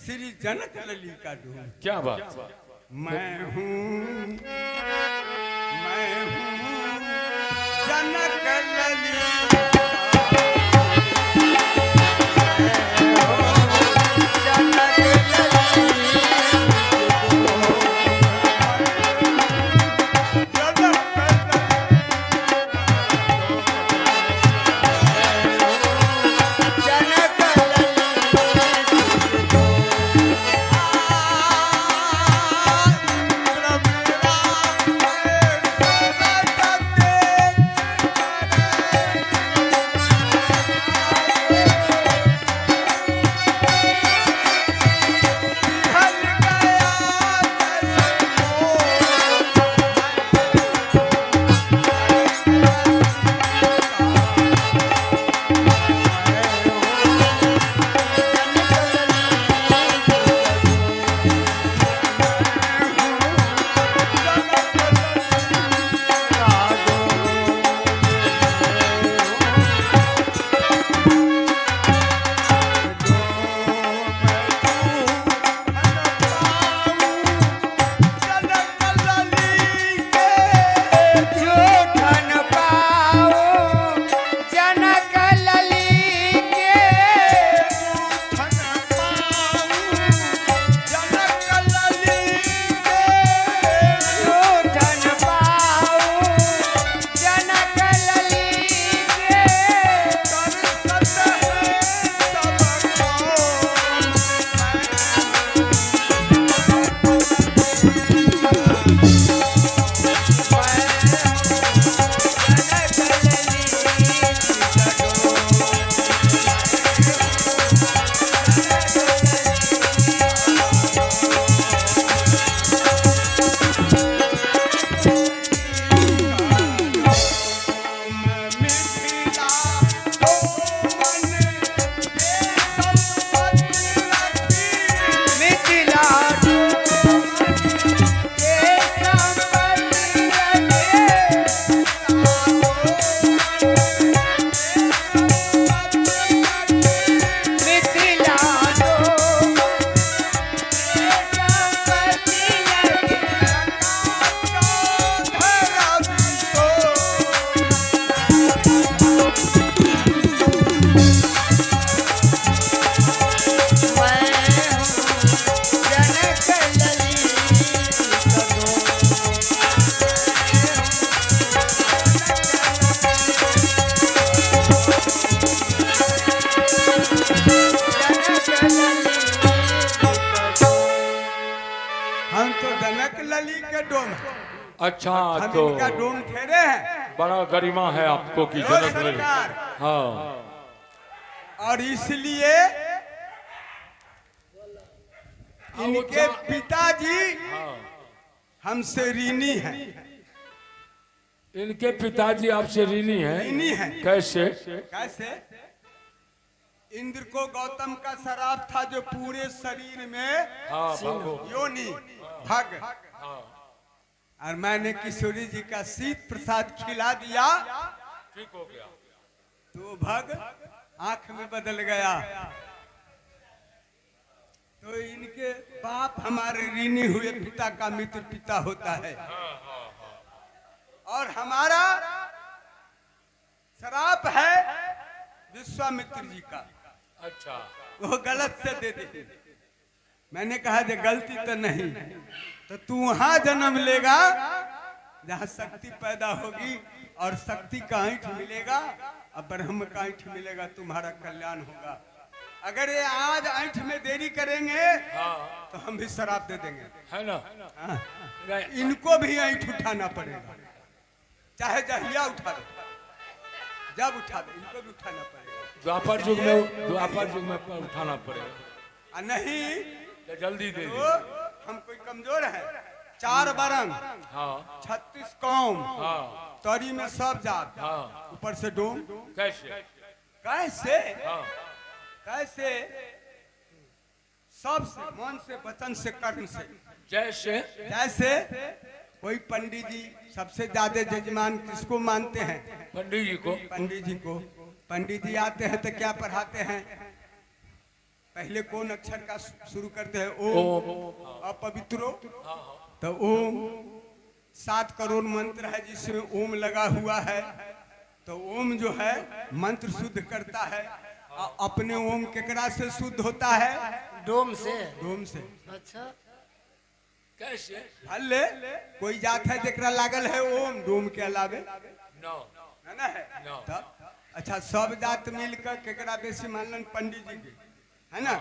श्री जनक लली का डोम। क्या बात। मैं हूँ, मैं हूँ जनक लली, जनक लली जनक जनक लली जूठन पाओ जनक लली के, जूठन पाओ जनक लली के, जनक लली मिथिला के संपत्ति रखे, मिथिला के संपत्ति रखे, मैं हूँ जनक लली जनक लली। हम तो जनक लली के डोम हैं। अच्छा हम तो इनका डोम ठहरे हैं। बड़ा गरिमा है आपको कि ओ जनक लली। सरकार। हाँ, और इसलिए इनके पिताजी हाँ, हमसे ऋणी हैं। इनके पिताजी आपसे ऋणी हैं। ऋणी हैं। कैसे? कैसे? इंद्र को गौतम का श्राप था जो पूरे शरीर में हाँ भागो। योनि भग, हाँ और मैंने किशोरी जी का शीत प्रसाद खिला दिया ठीक हो गया। तो भग आंख में बदल गया। तो इनके बाप हमारे ऋणी हुए, पिता का मित्र पिता होता है। और हमारा श्राप है विश्वामित्र जी का, अच्छा, वो गलत से दे दे। मैंने कहा जे गलती तो नहीं, तो तू वहां जन्म लेगा जहां शक्ति पैदा होगी और शक्ति का ऐंठ मिलेगा और ब्रह्म का ऐंठ मिलेगा, तुम्हारा कल्याण होगा। अगर ये आज ऐंठ में देरी करेंगे हाँ तो हम भी शराब दे देंगे। है ना। हाँ। नहीं, इनको भी ऐंठ उठाना पड़ेगा, चाहे जहिया उठा दो, जब उठा दो, इनको भी उठाना पड़ेगा। द्वापर युग में, द्वापर युग में उठाना पड़ेगा। और नहीं तो जल्दी दे तो दे। हम कोई कमजोर है? 4 बरंग, हाँ 36 कौम, हाँ तरी में सब जात, हाँ ऊपर से डोम। कैसे? कैसे? हाँ कैसे? सब से, मन से, वचन से, कर्म से। जैसे जैसे कोई पंडित जी सबसे ज्यादा जजमान किसको मानते हैं? पंडित जी को। पंडित जी को। पंडित जी आते हैं तो क्या पढ़ाते हैं? पहले कौन अक्षर का शुरू करते हैं? ओम। अपवित्रो तो ओम। 7 करोड़ मंत्र है जिसमें ओम लगा हुआ है। तो ओम जो है मंत्र शुद्ध करता है। अपने ओम केकरा से शुद्ध होता है? डोम से। डोम से। अच्छा कैसे? भले कोई जात है जेकरा लागल है ओम डोम के अलावे नो ना है तब। अच्छा सब जात मिलकर केकरा बेसी मानलन? पंडित जी के, है ना।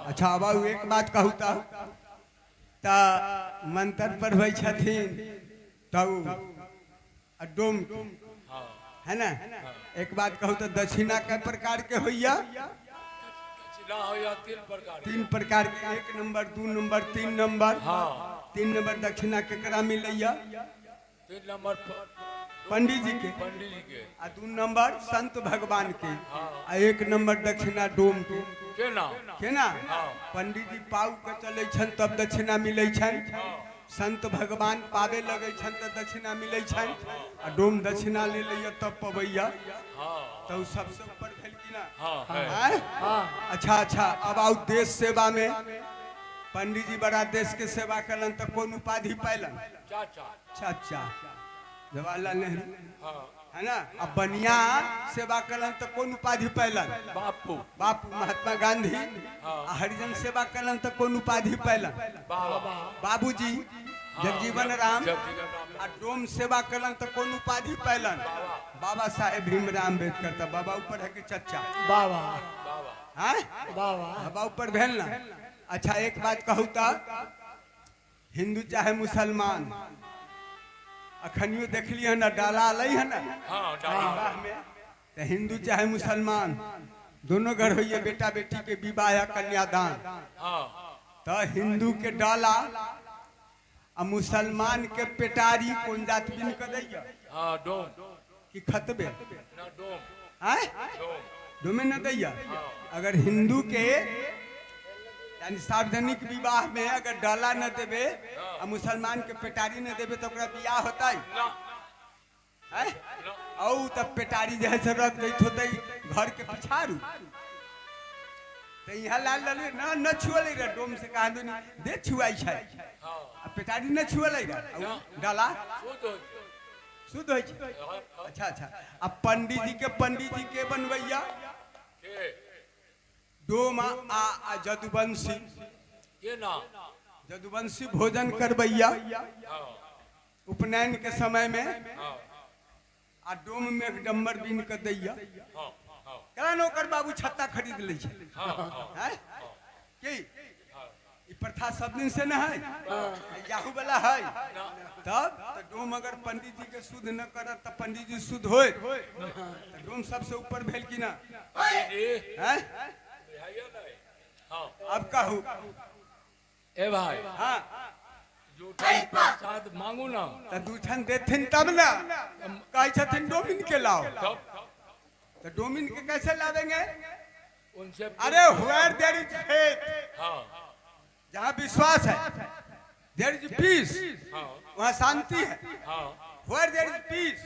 अच्छा अब एक बात कहू ता मंत्र पढ़बै छथिन तब डोम, है ना। एक बात कहू तो दक्षिणा के प्रकार के होइया? दक्षिणा होइया 3 प्रकार। 3 प्रकार के, 1 नंबर 2 नंबर 3 नंबर। हाँ 3 नंबर दक्षिणा केकरा मिलैया? 3 नंबर पंडित जी के, पंडित जी के। आ 2 नंबर संत भगवान के। आ 1 नंबर दक्षिणा डोम के। केना? केना? पंडित जी पाऊ के चले छन तब दक्षिणा मिलै छन, संत भगवान पावे लगे छन त दक्षिणा मिलै छन, आ डोम दक्षिणा ले लैया तब पबैया। तो सबसे ऊपर भेल कि ना? अच्छा अच्छा अब आउ देश सेवा में। पंडित जी बड़ा देश के सेवा करलन त कौन उपाधि पैलन? चाचा। चाचा जवाहरलाल नेहरू, है ना। अब बनिया सेवा करलन त कौन उपाधि पैलन? बापू। बापू महात्मा गांधी। हरिजन सेवा करलन त कौन उपाधि पैलन? बाबा। बाबूजी जगजीवन राम। आ डोम सेवा करलन त कौन उपाधि पैलन? बाबा साहेब भीमराव अम्बेडकर। त बाबा ऊपर है कि चचा? बाबा। हैं? बाबा। बाबा ऊपर भेल ना। अच्छा एक बात कहू त हिंदू चाहे मुसलमान, अखनियो देखली है ना डाला अलै है ना विवाह में, तो हिंदू चाहे मुसलमान दोनों घर होइए बेटा बेटी के विवाह या कन्यादान। तो हिंदू के डाला आ मुसलमान के पेटारी कौन जात बिन के दैया? डोम। कि खतबे? ना डोम। हैं? डोमे न दैया। अगर हिंदू के यानी सार्वजनिक विवाह में अगर डाला न देवे और मुसलमान के पेटारी न देवे तो ओकरा बियाह होता है? औ तब पेटारी जे है से रख दैत होते घर के पिछाड़ू। तो यहाँ लाल लाल ना न छुअलै रे डोम से कहा दुनी दे छुआई छै आ पेटारी न छुअलै रे डाला शुद्ध होइ छै। अच्छा अच्छा आ पंडित जी के बनबैया? डोम आ जदुवंशी। केना? जदुवंशी भोजन करबैया उपनयन के समय में। आ डोम में डम्बर बीन के दैया। केना नौकर बाबू छत्ता खरीद लै छै? की ई प्रथा सब दिन से न है, याहू वाला है। तब तो डोम अगर पंडित जी के शुद्ध न करत त पंडित जी शुद्ध होय। डोम सबसे ऊपर भेल कि ना? अब कहू ए भाई। हाँ प्रसाद मांगू ना त दूठन देथिन तब ना। कहै छथिन डोमिन के लाओ, तो डोमिन के कैसे लावेंगे उनसे? अरे व्हेयर there is faith, जहाँ विश्वास है there is peace, वहाँ शांति है। व्हेयर there is peace,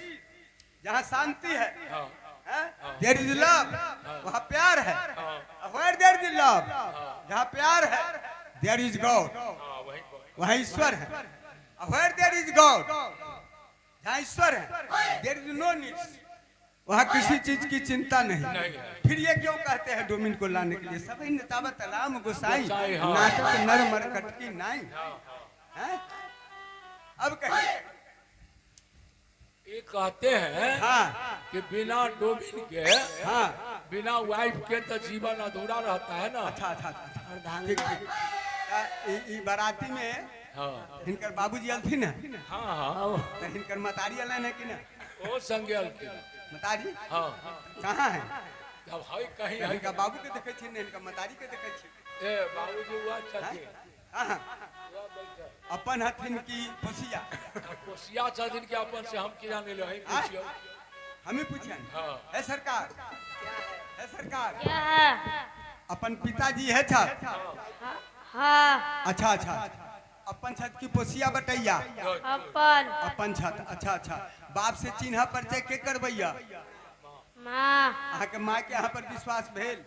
जहाँ शांति है there is love, वहाँ प्यार है। व्हेयर there is love, जहाँ प्यार है there is God, वहाँ ईश्वर है। व्हेयर there is God, जहाँ ईश्वर है there is no needs, वहाँ किसी चीज की चिंता नहीं। फिर ये क्यों कहते हैं डोमिन को लाने के लिए? सब नेतावत राम गोसाई नाटक नर मर कटकी नाई। अब कहिए ये कहते हैं हाँ कि बिना डोमिन के, हाँ बिना वाइफ के तो जीवन अधूरा रहता है ना। अच्छा अच्छा अच्छा ठीक ठीक। बाराती में हाँ हिनकर बाबूजी अलथिन है? हाँ हाँ। तो हिनकर मतारी अलन है कि ना? ओ संगे अलथिन। मतारी हाँ कहाँ है? अब है कहीं है। हिनका बाबू के देखे छी ने, हिनका मतारी के देखे छी। ए बाबूजी हुआ छथिन। हाँ अपन हथिन की पोसिया? पोसिया छथिन कि अपन से हम की जाने ले, हम पूछियो। हमें पूछियन। हाँ है सरकार, है सरकार क्या है? अपन पिताजी है छत? हाँ। अच्छा अच्छा अपन छत की पोसिया बटैया? अपन। अपन छत। अच्छा अच्छा बाप से चिन्ह परिचय के करबैया? माँ। अहाँ के माँ के अहाँ पर विश्वास भेल?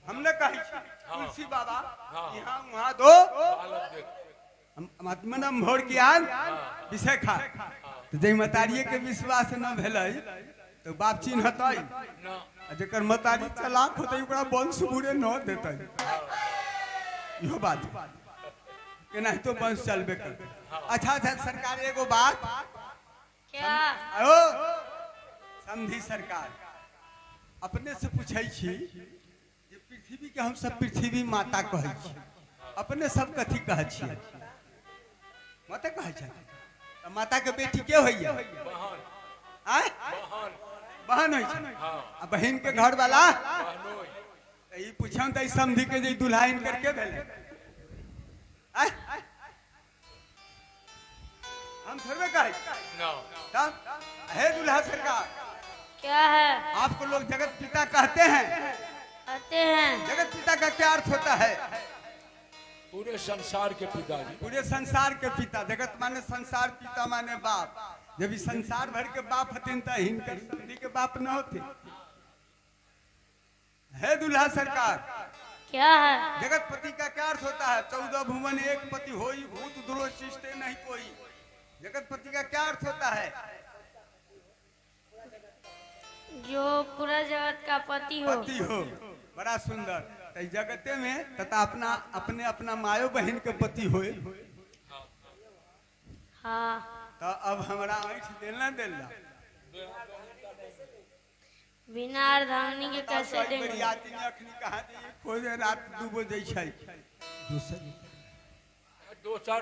हम न कहै छी, हाँ। तुलसी बाबा हाँ। यहाँ वहाँ दो बालक देख। मनम भोर ज्ञान विषय खा। तो जै मतारिये के विश्वास न भेलै तो बाप चिन्हतै, ना। आ जकर मतारी चलाक होतै ओकरा वंश बुरे न देतै। इहो बात केनाहितो वंश चलबे करतै। अच्छा अच्छा सरकार एगो बात क्या? ओ समझी सरकार, अपने से पूछै छी जे पृथ्वी के हम सब पृथ्वी माता कहै छी, अपने सब कथी कहै छियै? माता कहै छै। तऽ माता के बेटी के होइया? बहन। आँय? बहन। बहन होइ छै। हाँ। आ बहिन के घर वाला? बहनोई। तऽ ई पूछम तऽ ई समझी के जे दुल्हा हिनकर के भेलै? आँय? हम थोड़बे कहै छी। ना। तब हे दुल्हा सरकार, क्या है? आपको लोग जगत पिता कहते हैं। कहते हैं। जगत पिता का क्या अर्थ होता है? पूरे संसार के पिताजी। पूरे संसार के पिता। जगत माने संसार, पिता माने बाप। जब ई संसार भर के बाप हथिन त हिनकर समधि के बाप न होते। हे दुल्हा सरकार, क्या है? जगत पति का क्या अर्थ होता है? 14 भुवन एक पति होई, भूत द्रोह शिष्टे नहीं कोई। जगत पति का क्या अर्थ होता है? जो पूरा जगत का पति हो। पति हो। बड़ा सुंदर। तो जगते में तथा अपना अपने अपना मायो बहन के पति होए। हाँ। तो अब हमरा ऐठ देना देला बिना अर्धांगिनी के कैसे देंगे? बरियाती में अखनी कहाँ दे खोजे रात 2 बजे छै। दोसर दोसर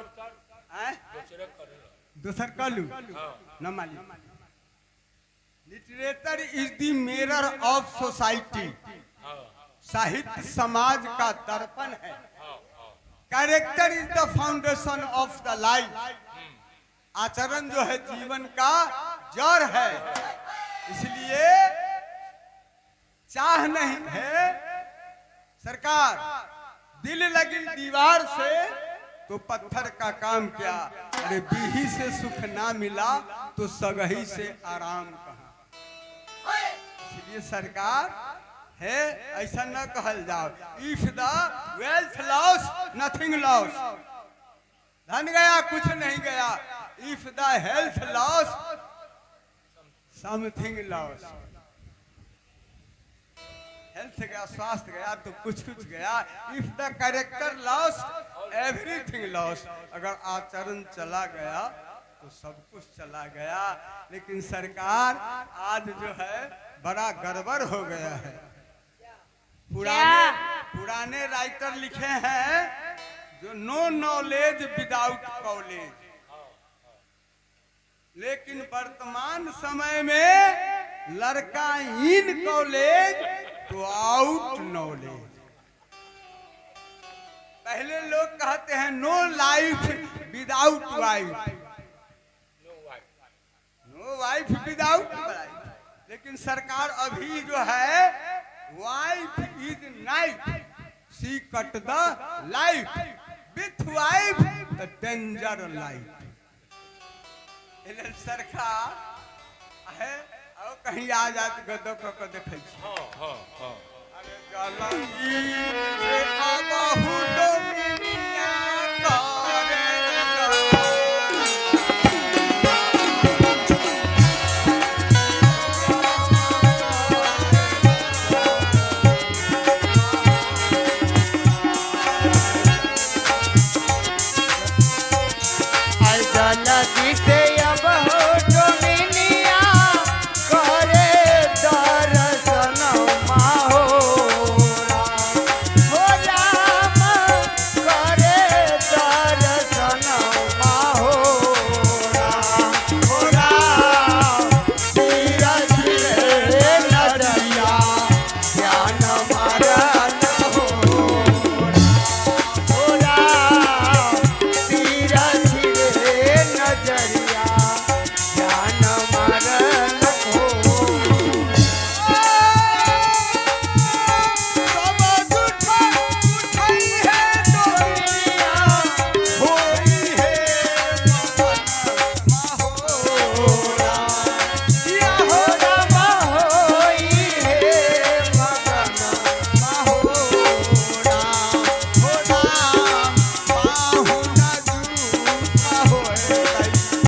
आँय? दोसरे करेला। दोसर कहलू हाँ। न माली। Literature is the mirror of society. हाँ। साहित्य समाज का दर्पण है। हाँ हाँ। Character is the foundation of the life. आचरण जो है जीवन का जड़ है। इसलिए चाह नहीं है सरकार, दिल लगी दीवार से तो पत्थर का काम क्या। अरे बीही से सुख ना मिला तो सगही से आराम कहाँ। इसलिए सरकार है ऐसा न कहल जाओ। If the wealth loss nothing loss, धन गया कुछ नहीं गया। If the health loss something loss, health गया स्वास्थ्य गया तो कुछ कुछ गया। If the character loss everything loss, अगर आचरण चला गया तो सब कुछ चला गया। लेकिन सरकार आज जो है बड़ा गड़बड़ हो गया है। पुराने पुराने राइटर लिखे हैं जो नो नॉलेज विदाउट कॉलेज, लेकिन वर्तमान समय में लड़का इन कॉलेज तो आउट नॉलेज। पहले लोग कहते हैं no life without wife, no wife without life, लेकिन सरकार अभी जो है wife is knife, she cut the life, with wife the danger life. सरकार है और कहीं आ जात गदो क देखै छी। हाँ हाँ हाँ। अरे गलती से आबहु डोमिनिया करे। आई गलती